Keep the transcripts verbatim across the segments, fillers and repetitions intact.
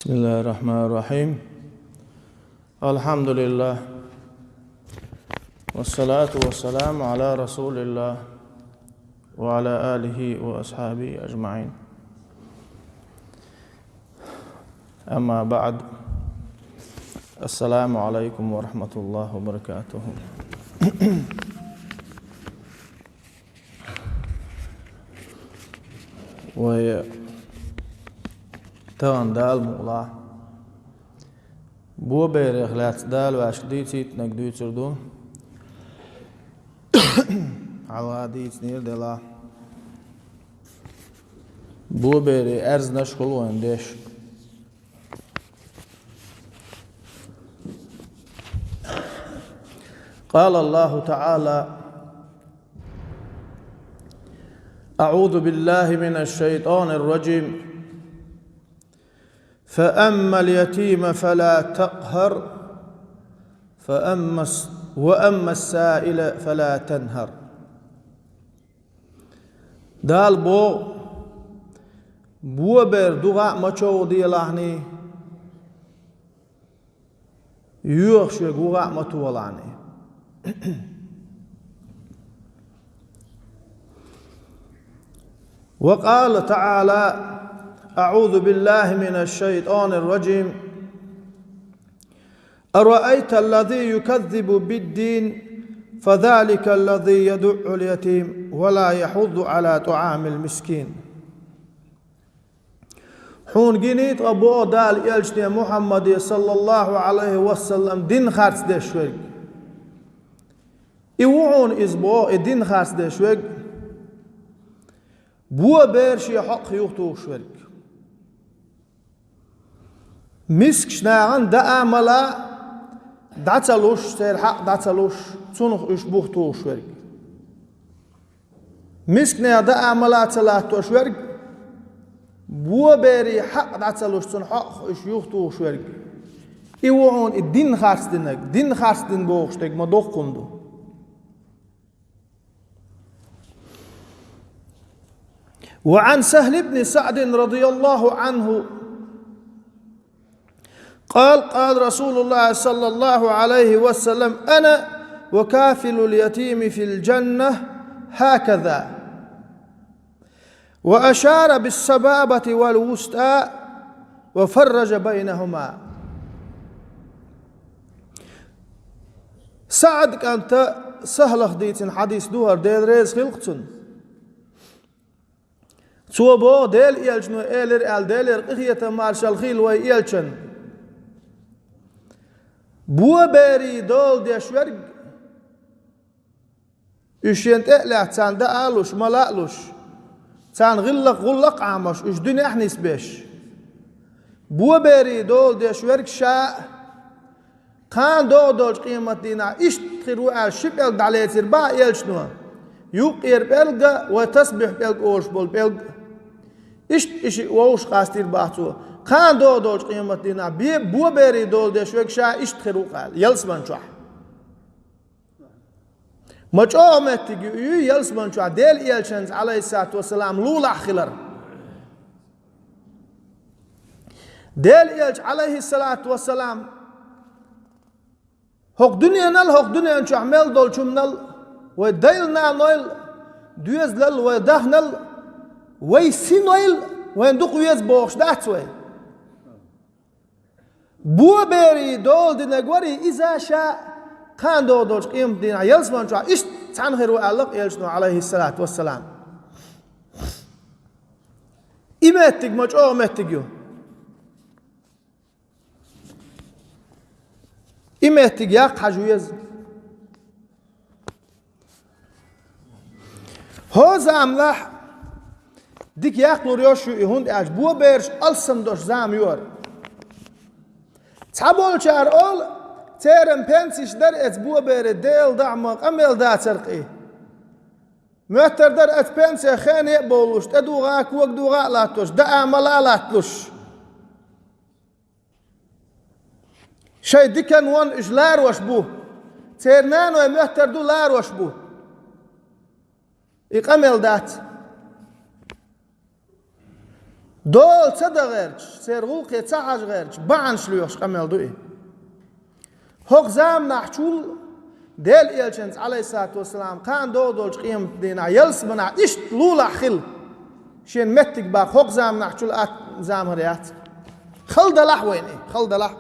بسم الله الرحمن الرحيم. الحمد لله. والصلاة والسلام على رسول الله وعلى آله وأصحابه أجمعين. أما بعد. السلام عليكم ورحمة الله وبركاته. Вай тахана Дала мукъалахь, боберех лаьцна Дала ваьшка дийцийтинарг дуьйцур ду. Хьалха дийцинера делахь. Боберийн аьрзнаш хуьлу вайн деш. قال الله تعالى: أعوذ بالله من الشيطان الرجيم. فأما اليتيم فلا تقهر، فأما الس-، وأما السائل فلا تنهر. Дала боху: бобер духа а ма човхаделахьний, йоьхуш верг вуха а ма тохалахьний. وقال تعالى: أعوذ بالله من الشيطان الرجيم. أرأيت الذي يكذب بالدين فذلك الذي يدع اليتيم ولا يحض على طعام المسكين. Хьуна гиний тхан боху Дала элчане Мухьаммаде, саллаллаху Ӏалайхи ва саллам, дин харцдеш верг? И ву хьуна иза боху, и дин харцдеш верг, бобер шен хьокъах юхатухуш верг. Мискачу нахана даа-мала дӀа ца луш, церан хьакъ дӀа ца луш, цунах уьш бух тухуш верг. Мисканех даа-мала ца латтош верг, боберийн хьакъ дӀа ца луш, цунна хьокъах уьш юхатухуш верг. И ву хьуна и дин харцдинарг, дин харцдина бохуш дерг ма доккхун ду. وعن سهل بن سعد رضي الله عنه قال: قال رسول الله صلى الله عليه وسلم: أنا وكافل اليتيم في الجنة هكذا، وأشار بالسبابة والوسطى وفرج بينهما. СаӀд кӀанта Сахьлах дийцина хьадис ду хӀара, Дела реза хилла цунна. Цо боху, Делан элчано элира аьлла, Делера къинхетам, маршалла хийла вайн элчанна: боберийн дола деш верг, уьш шена тӀе а лаьцна, царна даа а луш, мала а луш, царна гӀиллакх-гӀуллакх а Ӏамош, уьш дуьненахь нисбеш, боберийн дола деш верг ша а, кхана догӀу долчу къематдийнахь иштта хир ву аьлла ши пӀелг дӀалецира боху элчано. Юккъера пӀелг а, вай тасбихь пӀелг олуш болу пӀелг а. Иштта и шиъ вовшах къастийра боху цо. Кхана догӀу долчу къематдийнахь бе-, боберийн дола деш верг ша иштта хир ву-кх аьлла, ялсаман чохь. Ма чӀогӀа меттиг ю и ялсаман чохь Делан элчанца, Ӏалайхиссалату вассалам, лулахь хилар. Делан элча, Ӏалайхиссалату вассалам, хӀокху дуьненал, хӀокху дуьнен чохь мел долчу хӀуманал, вай дайла-нанойл доьзалал, вай даханал, вай синойл вайн дукха веза бохуш дац вай. Боберийн дола динарг вара иза ша, кхана догӀу долчу къематдийнахь ялсаман чохь иштта цхьаьна хир ву аьлла-кх элчано, Ӏалайхиссалату вассалам. И меттиг ма чӀогӀа меттиг ю. И меттиг яккха хьажа веза. ХӀокху заманахь дика яккхалур йолуш ю и, хӀунда аьлча бобераш алсам долуш зама ю хӀара. Цхьаболчара олу, церан пенсеш дара оцу боберийн, Дела дуьхьа, ма къамел дацара-кх и. Моьттур дара оцу пенсех хене а бовлуш, тӀедугӀа а, когадугӀа а латтош, даа-мала а латталуш. Шайн диканна, вонна уьш ларош бу. Церан наной моьттур ду, ларош бу. И къамел дац. Дола ца дан гӀерташ, церан гӀуллакхе ца хьажа гӀерташ, бахьанаш лоьхуш къамел ду и. ХӀокху заманахь чул Делан Элчанца, Ӏалайхиссалату вассалам, кхана догӀу долчу къематан дийнахь, ялсаманахь иштта лулахь хила. Шена меттиг баккха хӀокху заманахь чул атта зама хир яц. Хала далахь вайна и, хала далахь.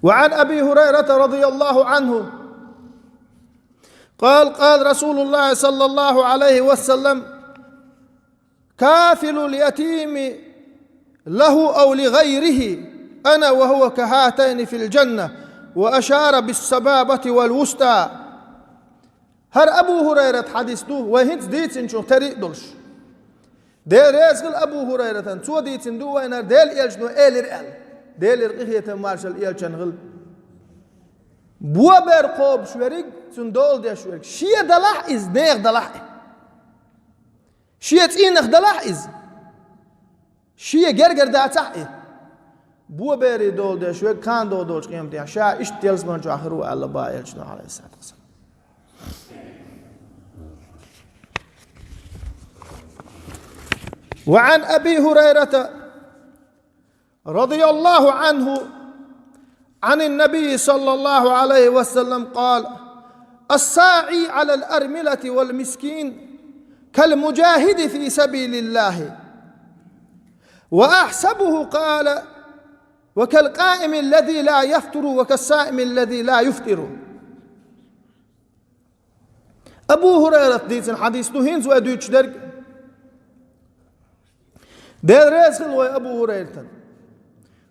وعن أبي هريرة رضي الله عنه قال: قال رسول الله صلى الله عليه وسلم: كافل اليتيم له أو لغيره، أنا وهو كهاتين في الجنة، وأشار بالسبابة والوسطى. ХӀара Абу ХӀурайрат хьадис ду, вай хӀинца дийцинчух тера а долуш. Дела реза хила Абу ХӀурайратан, цо дийцина ду вайна, Делан Элчано элира аьлла. Делера къинхетам, маршалла Элчанна хила. Бо бер кхобуш верг, цунна дола деш верг, шен далахь иза, нехан далахь и. Шен цӀийнах далахь иза. Шен гергара дацахь и. Бо берийн дола деш верг кхана догӀу долчу къематехь ша иштта ялсаман чохь хир ву аьлла боху Элчано, Ӏалайхиссалату вассалам. وعن أبي هريرة رضي الله عنه عن النبي صلى الله عليه وسلم قال: الساعي على الأرملة والمسكين كالمجاهد في سبيل الله. وأحسبه قال: وكالقائم الذي لا يفتر وكالصائم الذي لا يفطر. Абу ХӀурайрат дийцина хьадис ду хӀинца вай дуьйцуш дерг. Дела реза хила вай Абу ХӀурайратан.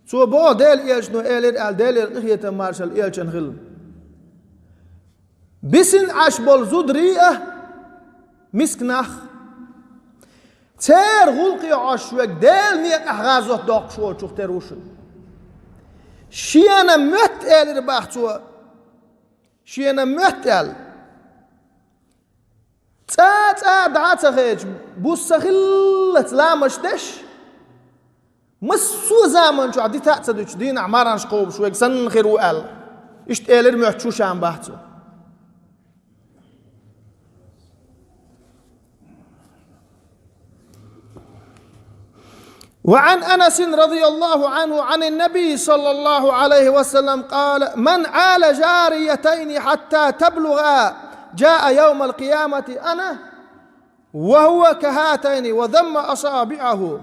Цо боху, Делан Элчано элира аьлла, Делера къинхетам, маршалла Элчанна хила. Бисина Ӏаш болу зударий а, мисканах а. Церан гӀуллакхе Ӏаш верг Делан некъахь гӀазот доккхуш волчух тера ву шуна. Шена моьтту элира боху цо. Шена моьтту аьлла. ЦӀа-цӀа дӀа а ца хедаш, буса хиллалц ламаз деш, массо а заман чохь дита а ца дуьтуш, дийнахь марханаш кхобуш верг санна хир ву аьлла. Иштта элира моьттуш ву шена боху цо. وعن أنس رضي الله عنه عن النبي صلى الله عليه وسلم قال: من عال جاريتين حتى تبلغا جاء يوم القيامة أنا وهو كهاتين وضم أصابعه.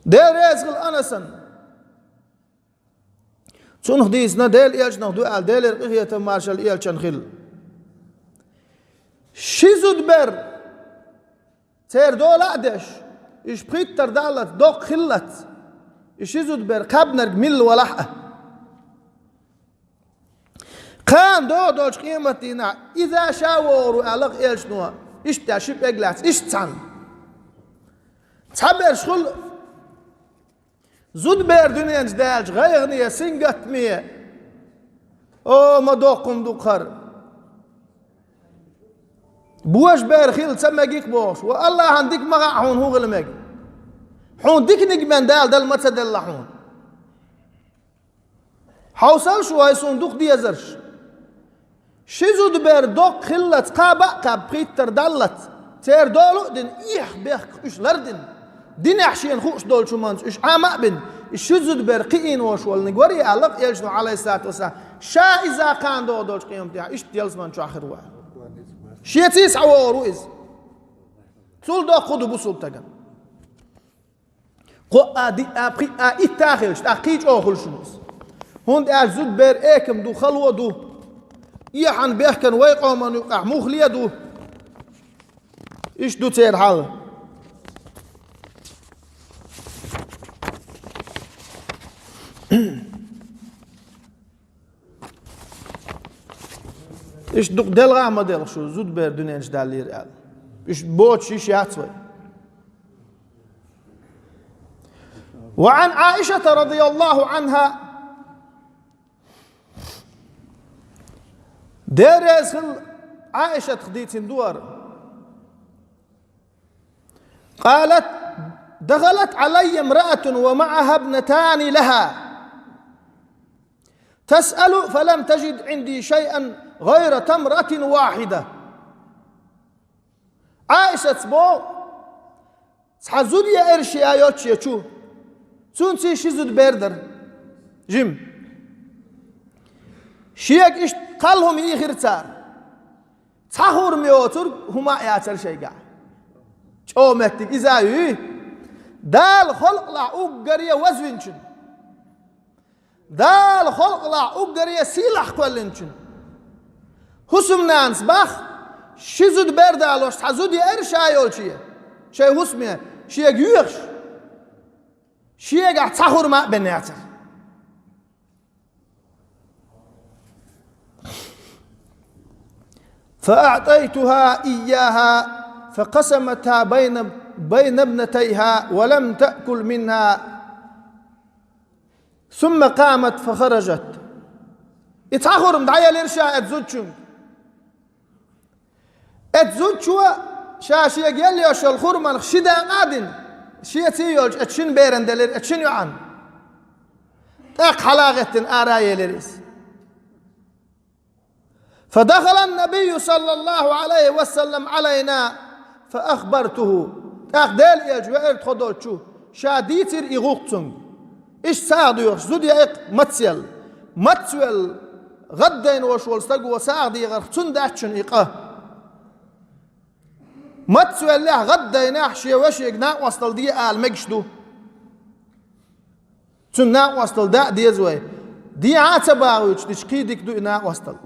Дела реза хила Анасана. Цунах дийцина, Делан Элчанах ду аьлла, Делера къинхетам, маршалла Элчанна хила. Ши зудабер церан дола а деш, уьш пхийттара даллалц, доккха хиллалц, и ши зудабер кхаьбнарг милла валахь а. Кхана догӀу долчу къематдийнахь иза ша вогӀур ву аьлла Элчано, иштта ши пӀелг лаьцна, иштта цхьаьна. Цхьаберш хуьлу зудабер дуьненчу даьлча гӀайгӀане, сингаттаме, о, ма доккха хӀума ду-кх хӀара. Божабер хила ца мегий-кх бохуш, ва Аллахьан дика ма хаьа хьуна хӀун хила мега. Хьуна диканиг бен Дала дала ма ца делла хьуна. Хьовсал шу вай суна дукха дезарш. Ши зудабер доккха хиллалц, кхаба а кхаьбна, пхийттара даллалц, церан дола а дина, эхь-бехк уьш лардина, динехь шена хууш долчу хӀуманца уьш Ӏама а бина, и ши зудабер кхиийна волуш волниг вара и аьлла Элчано, Ӏалайхиссалату вассалам, ша иза кхана догӀу долчу къематехь иштта ялсаман чохь хир ву аьлла. Шеца схьавогӀур ву иза. Цул доккха хӀун ду бусулба стагана? Кхоъ а, диъ а, пхиъ а, итт а хилча, тӀаккха кхин а чӀогӀа хуьлуш ву иза. ХӀунда аьлча зудабер экам ду, хало ду. Эхьан, бехкан вай къоман юкъахь муххале а ду. Иштта ду церан хьал. Иштта дукха делгӀа а ма делха шу, зудабер дуьненчу даллера аьлла. Иштта боцуш йиш яц вай. وعن عائشة رضي الله عنها. Дела реза хила Ӏаишатах дийцина ду хӀара. قالت: دخلت علي امرأة ومعها ابنتان لها. تسأل فلم تجد عندي شيئا غير تمرة واحدة. Ӏаишаца боху, цхьа зуда яра ша йолчу чу. Цуьнца ши зуда бер дара. Жима. Шега иштта кхалхӀума йийхира цара. Цхьа хӀурма йоцург хӀума а яцара шайгахь. ЧӀогӀа меттиг иза а юй. Дала халкъалахь уггаре вазвинчун. Дала халкъалахь уггаре сийлахь кхоьллинчун. ХӀусамнанас бах, ши зуда бер далош, цхьа зуда яра ша йолчу. Шайн хӀусаме, шега йоьхуш. Шегахь цхьа хӀурма а бен яцара. فأعطيتها إياها فقسمتها بين، بين ابنتيها ولم تأكل منها ثم قامت فخرجت. И цхьа хӀурма дӀаелира ша эцу зудчуьнга. Эцу зудчо ша шега елла йолу хӀурманах ши дакъа а дина, шеца йолчу эцу шина берана делира, эцу шина йоӀана. ТӀаккха хьала а гӀеттина ара а елира иза. فدخل النبي صلى الله عليه وسلم علينا فأخبرته. ТӀаккха Делан элча веара тхо долчу, ша дийцира и гӀуллакх цуьнга. Иштта сагӀа доьхуш, зуда яиккха мацвелла. Мацвелла, гӀаддайна волуш волу стага сагӀа дехарх цунна дац шуна и къа. Мацвеллехь, гӀаддайнехь, шен вешега накъосталла де ала мегаш ду. Цуьнан накъосталла даа деза вай. Дехьа а ца багӀуьйтуш дича, кхин дика ду и накъосталла.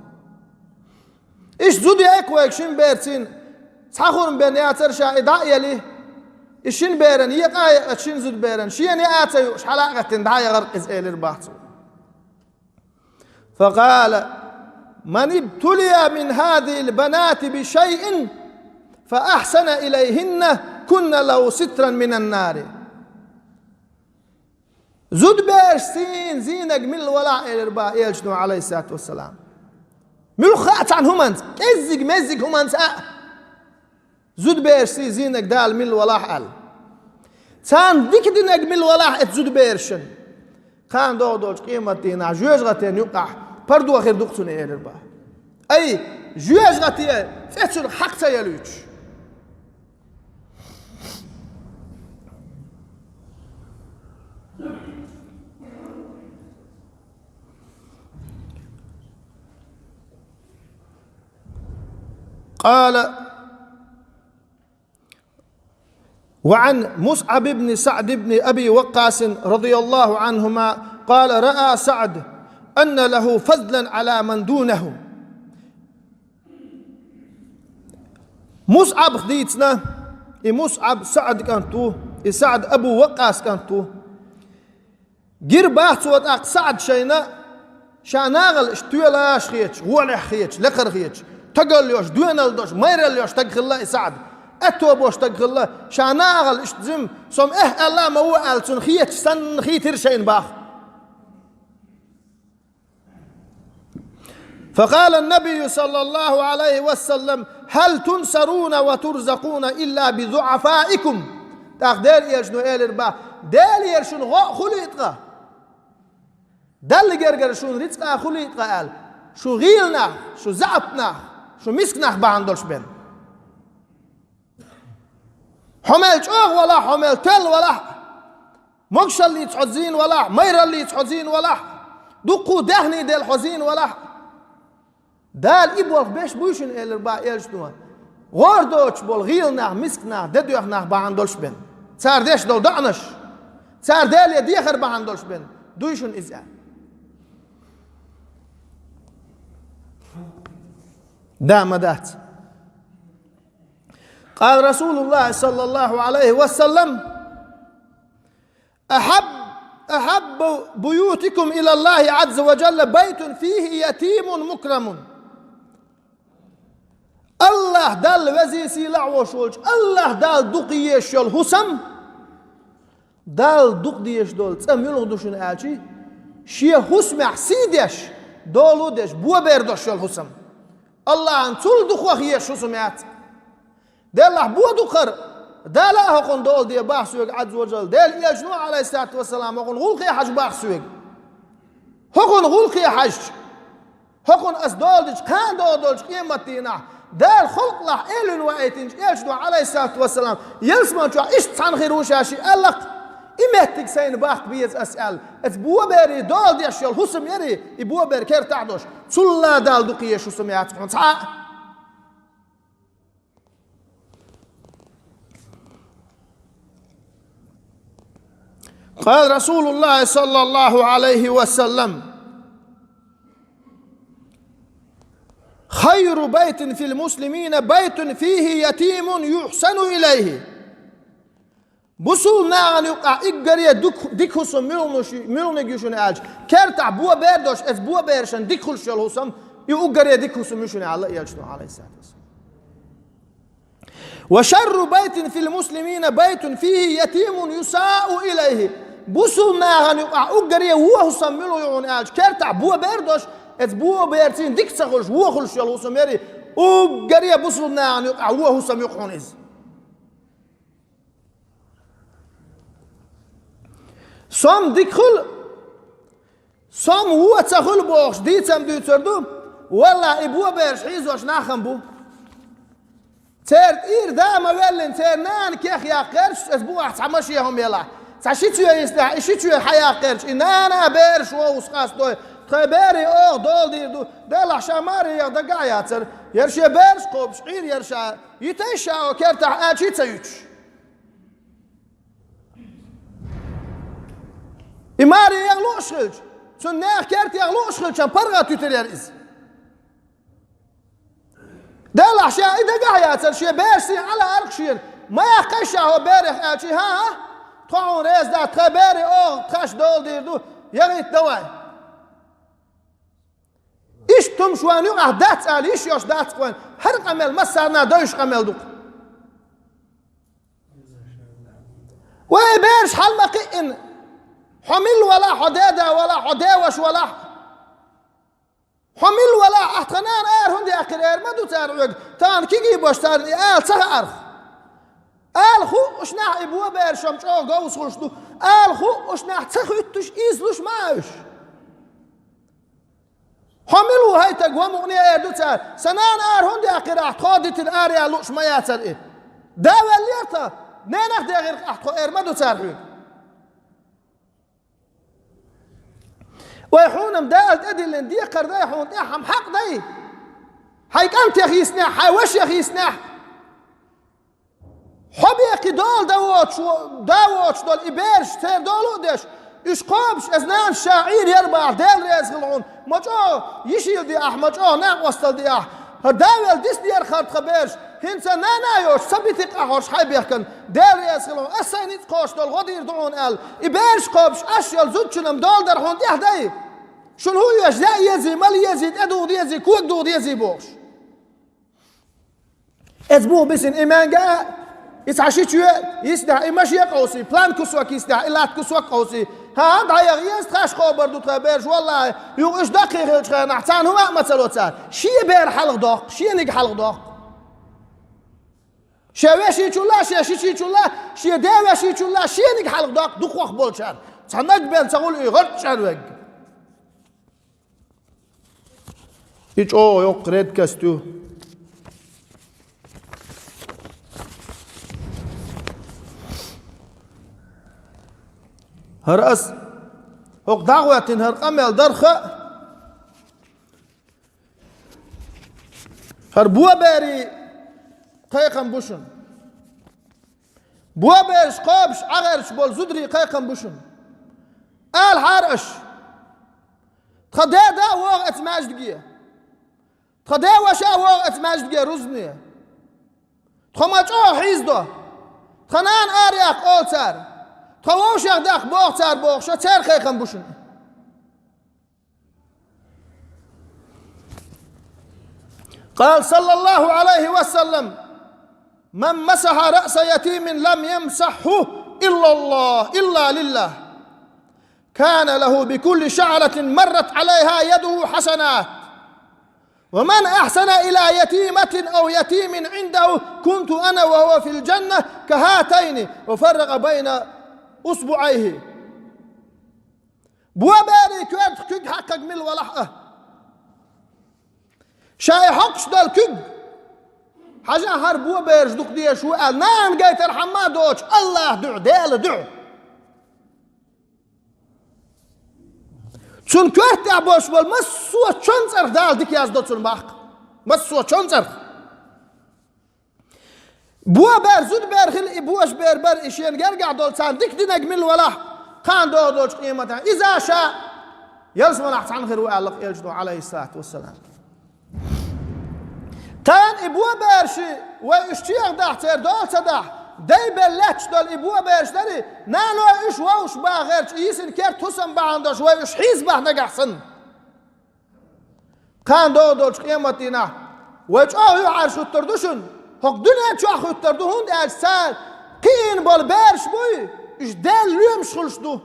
Иштта зуда яиккха вайга шина берцина, цхьа хӀурма бен яцара ша и дӀа а елли, и шина берана екъа а екъа, шина зуда берана шена яа а ца юуш, хьала а гӀеттина дӀа а яхара иза, элира бах цо. فقال: من ابتلي من هذه البنات بشيء فأحسن إليهن كن له سترا من النار. Зудбераш сийна зийнарг милла валахь, элира бах элчано, Ӏалайхиссалату вассалам. Муьлхха а цхьана хӀуманца, кӀеззиг-меззиг хӀуманца а. Зудбераш сийна зийнарг Дала милла валахь аьлла. Царна дика динарг милла валахь эцу зудберашна. Кхана догӀу долчу къематдийнахь жоьжахатин юкъахь пардо хир ду-кх цунна, элира бах. Ай, жоьжахате цӀе цунах хьакха ца ялуьйтуш. قال: وعن مصعب بن سعد بن أبي وقاص رضي الله عنهما قال: رأى سعد أن له فضلا على من دونه. Мусъабах дийцина, и Мусъаб СаӀд кӀант ву, и СаӀд Абу Ваккъас кӀант ву. Гира бах цо тӀаккха СаӀд шайна, ша нахала иштта тоьлаш хеташ, гӀолехь хеташ, лекхара хеташ, тагалла йолуш, доьналла долуш, майралла йолуш стаг хилла и СаӀд. Аьтто болуш стаг хилла, ша нахала иштта жима, со-м эхь аьлла а ма ву аьлла, цунна хеташ санна хийтира шайна бах. فقال النبي صلى الله عليه وسلم: هل تنصرون وترزقون إلا بضعفائكم؟ ТӀаккха Делан элчано элира бах: Делера шуна гӀо а хуьлий ткъа? Далла гергара шуна рицкъа а хуьлий ткъа аьлла, шу гӀийла нах, шу заьӀап нах, шу миска нах бахьана долуш бен. Хьо мел чӀогӀа валахь, хьо мел тоьлла валахь, могушаллица хьо зийна валахь, майраллица хьо зийна валахь, дуккха а даьхний делла хьо зийна валахь, Дала и болх беш буй шуна, элира бах элчано. ГӀора доцуш болу гӀийла нах, миска нах, де доьху нах бахьана долуш бен. Цара деш долу доӀанаш, цара Деле дехар бахьана долуш бен. Дуй шуна иза аьлла? Да, ма дац. قال رسول الله صلى الله عليه وسلم: أحب، أحب بيوتكم إلى الله عز وجل بيت فيه يتيم مكرم. АллахӀ Далла везий сийлахь волуш волчу АллахӀ Далла дукха езаш йолу хӀусам, Далла дукха дезаш долу цӀа муьлха ду шуна аьлчи, шен хӀусамехь сий деш, долу деш, бобер долуш йолу хӀусам. АллахӀан цул дукхах езаш хӀусам яц. Деллахь бо ду-кх хӀара, Дала а хӀокхунна дола де бах соьга, Ӏазза ва жалла, Делан элчано, Ӏалайхиссалату вассалам, хӀокхунна гӀуллакхе хьажа бах соьга. ХӀокхуьнан гӀуллакхе хьаьжча, хӀокхуьнан ас дола дича, кхана дола долчу къематдийнахь, Дала халкъалахь элвина ваийтинчу элчано, Ӏалайхиссалату вассалам, ялсамани чохь иштта цхьаьна хир ву ша ши аьлла-кх, и меттиг сайна баккха беза ас аьлла, оцу боберийн дола деш йолу хӀусам яра, и бобер кертахь а долуш, цул а Далла дукха езаш хӀусам яц хьуна цхьа а. قال رسول الله صلى الله عليه وسلم: خير بيت في المسلمين بيت فيه يتيم يحسن إليه. Бусулба нахана юкъахь уггаре дика хӀусам муьлханиг ю шуна аьлча, кертахь бобер а долуш, оцу бобершна дика хуьлуш йолу хӀусам, и уггаре дика хӀусам ю шуна аьлла элчано, Ӏалайхиссалату вассалам. وشر بيت في المسلمين بيت فيه يتيم يساء إليه. Бусулба нахана юкъахь уггаре вон хӀусам муьлха ю хьуна аьлча, кертахь бобер а долуш, оцу боберций дика ца хуьлуш, вон хуьлуш йолу хӀусам яра, уггаре бусулба нахана юкъахь вон хӀусам ю-кх хьуна иза. Сом дика хуьлу, сом вон ца хуьлу бохуш дийцам дуьйцур ду, валлахӀи, и бобераш хьийзош нах а бу. Церан тӀера да ма веллина, церан нана кех яккха гӀерташ, оцу бухахь цхьа машен хӀума елахь, цхьа ши чоь йиснехь, и ши чоь схьаяккха гӀерташ, и нана а бераш вовшах къастадой, тхайн берийн оха дола дийр ду, делахь ша маре яха дагахь а яцара, яра шен бераш кхобуш Ӏийр яра ша, йитай ша кертахь аьлча а ца юьтуш. И маре яха лууш хилча, цунна нехан керта яха лууш хилча, паргӀат юьтур яра иза. Делахь ша и дагахь а яцара, шен бераш сий Ӏала аркъа шена, ма яккхай ша хӀокху берех аьлча, хӀан-хӀа, тхо хьуна реза дац, тхайн берийн оха тхаьш дола дийр ду, яхийта давай. Иштта хӀумаш вайна юкъахь дац ала йиш йолуш дац-кх вайна, хӀара къамел массарна а довзуш къамел ду-кх. Вай бераш хьала ма кхиъна, хьо мила валахь, хьо деда валахь, хьо деваша валахь, хьо мила валахь, ахь тхан нана ара хӀунда яьккхира эр ма ду цара хьоьга, тахана кегий беш царна и ала ца хаарх. Ала хууш нах и бобераш-м чӀогӀа говза хуьлуш ду, ала хууш нах ца хуьттуш, излуш ма а уьш. Хьо мила ву хӀай таг, ван мукъане эр ду цара, сан нана ара хӀунда яьккхира ахь, тхо дитина ара яла лууш ма яцара и. Да веллера тхан, ненах дехира-кх ахь тхо эр ма ду цара хьоьга. Вай хьуна-м Дала тӀедиллина декхар дай хьуна тӀехь-м хьакъ дай. Хьайн кӀантех йиснехь, хьайн вашех йиснехь. Хьо бен кхин дола дан воцуш, дан воцуш долу и бераш церан дола а деш, уьш кхобуш, оцу нанас ша Ӏийр яра бахьа, Дела реза хила хьуна, ма чӀогӀа йишийла де ахь, ма чӀогӀа накъосталла де ахь. ХӀара да велла диснера хӀара тхан бераш, хӀинца нана а йоцуш, ца бити-кх ахь хӀорш хьайн бехкана, Дела реза хила хьуна, ас сайн ницкъ кхочуш долу гӀо дийр ду хьуна аьлла, и бераш кхобуш, аш йолу зудчунна-м дола дар хьуна тӀехь дай. Шуна хӀун оьшу, яа езий, мала езий, тӀедугӀу дезий, кога дугӀу дезий бохуш. Эцу бух бисина и маьнга а, и цхьа ши чоь йиснехь, и машен а къовсий, план кусок йиснехь, и латта кусок а къовсий. ХӀан, дӀаяха еза, тхаьш кхобур ду тхайн бераш, валлахӀи, юха уьш даккхий хилчу хенахь, царна хӀума а ма ца ло цара. Шен бер хьалха доккху, шениг хьалха доккху. Шен вешичул а, шен шичичул а, шен ден вешичул а, шениг хьалха доккху дукхах болчара. Цхьа наг бен ца хуьлу и гӀарчӀ чӀарвегга. И чӀогӀа йоккха редкость ю. ХӀара ас хӀокху дӀахӀоьттина хӀара къамел дарх а, хӀара боберийн кхайкхам бу шуна. Бобераш кхобуш Ӏа гӀерташ болу зударийн кхайкхам бу шуна. Алахьара аша: тхан деда а вогӀу оцу маьждиге. Тхан ден ваша а вогӀу оцу маьждиге рузбане. Тхо ма чӀогӀа хьийзадо. Тхан нана араяккха олу цара. Тхан вовшех даккха боху цара бохуш, церан кхайкхам бу шуна. قال صلى الله عليه وسلم: من مسح رأس يتيم لم يمسحه إلا الله، إلا لله، كان له بكل شعرة مرت عليها يده حسنات، ومن أحسن إلى يتيمة أو يتيم عنده كنت أنا وهو في الجنة كهاتين، وفرق بين أصبعيه. Бо берий коьртах куьг хьакхарг мила валахь а. Шай хьокхуш долу куьг. Хьажахь, хӀара бо бераш дукха дезаш ву аьлла, нана гайтархьама а доцуш, АллахӀан дуьхьа, Делан дуьхьа. Цуьнан коьрта тӀехь болуш болу массо а чон цӀарах Дала дика яздо цуьнан баккха. Массо а чон цӀарах. Бо бер, зуда бер хила и божабер бара, и шена гергахь долу царна дика динарг мила валахь, кхана догӀу долчу къематехь иза ша ялсаманехь цхьаьна хир ву аьлла элчано, Ӏалайхиссалату вассалам. Тахана и бо бераш, вай уьш чехадахь, церан дола ца дахь, дай белла лаьтташ долу и бо бераш дарий, наной уьш вовшах бахарчу йисина керта хӀусам бахьана долуш вай уьш хьийзабахь нагахь санна. Кхана догӀу долчу къематдийнахь вай чӀогӀа юьхьӀаьржа хӀуьттур ду шуна, хӀокху дуьнен чохь хӀуьттур ду, хӀунда аьлча цара кхиийна болу бераш буй, уьш Делан лоьмаш хуьлуш ду.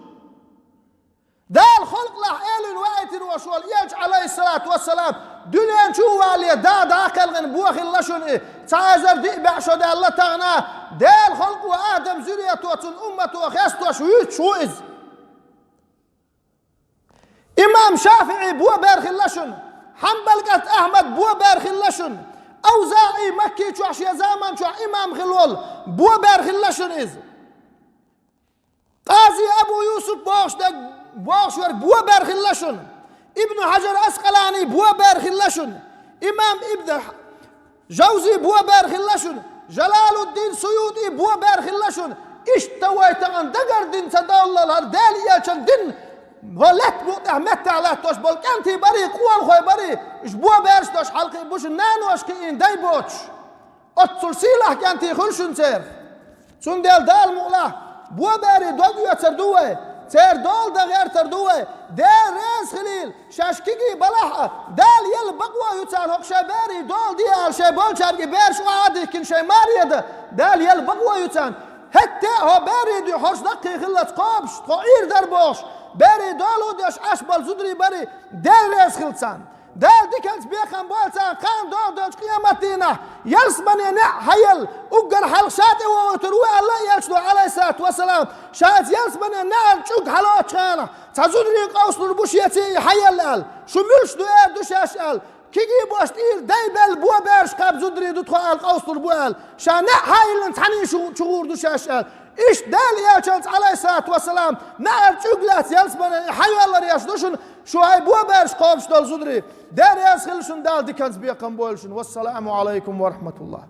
Дала халкъалахь элина ваийтина волуш волу элча, Ӏалайхиссалату вассалам, дуьнен чу а валале, да дӀа а кхелхина бо хилла шуна и, цхьа эзар диъ бӀе шо даьлла тахана, Делан халкъо, Адам зуьрето, цуьнан уммато хестош вуьйцуш ву иза. Имам ШафиӀи бо бер хилла шуна, Хьанбал кӀант Ахьмад бо бер хилла шуна, АвзаӀи, Макки чохь шен заман чохь имам хилла волу, бо бер хилла шуна иза. Къази Абу Юсуп бохуш дерг, бохуш верг бо бер хилла шуна, Ибн Хьажар Аскъалани бо бер хилла шуна, имам Ибн Жавзи бо бер хилла шуна, Жалалуддин Суюти бо бер хилла шуна. Иштта вай тахана дагардина ца довллал хӀара Делан элчан дин, хӀо лаьтта букъ тӀехь меттехь латтош болу кӀентий барий, къонахой барий, уьш бо бераш долуш хьалакхиъна бу шуна, наноша кхиийна дай боцуш. Оццул сийлахь кӀентий хуьлу шуна церан. Цундела Дала мукъалахь, бо берийн дог оьцур ду вай, церан дола дан гӀертар ду вай, Дела реза хилийла, шаьш кегий балахь а, Дала елла бакъо ю царна хӀокху шайн берийн дола де аьлла, шайн болчаьрга и бераш охьа а дихкина, шайн маре дан Дала елла бакъо ю царна. ХӀетте а хӀо берийн дуьхьа хӀорш даккхий хиллалц кхобуш, тхо Ӏийр дара бохуш, берийн дола а деш Ӏаш болу зударий барий, Дела реза хила царна. Дала диканца бекхам бойла царна кхана догӀу долчу къематдийнахь, ялсамане неӀ хьаелла, уггар хьалха ша тӀе вохуьйтур ву аьлла элчано, Ӏалайхиссалату вассалам, ша иза ялсамане неӀар чӀуг хьалоцучу хенахь, цхьа зударий къовсалур бу шеца и хьаелла аьлла, шу муьлш ду эр ду шаьш аьлла, кегий бош тӀера дай белла бо бераш кхаба зударий ду тхо аьлла къовсалур бу аьлла, ша неӀ хьаиллина цхьаьний шу чугӀур ду шаьш аьлла. Иштта Делан элчанца, Ӏалайхиссалату вассалам, неӀар чӀуг лаьцна ялсамане и хьайоьллар еш ду шуна, шу хьайн бо бераш кхобуш долу зударий. Дела реза хила шуна, Дала диканца бекхам бойла шуна. Вассаламу Ӏалайкум ва рахьматуллахӀ.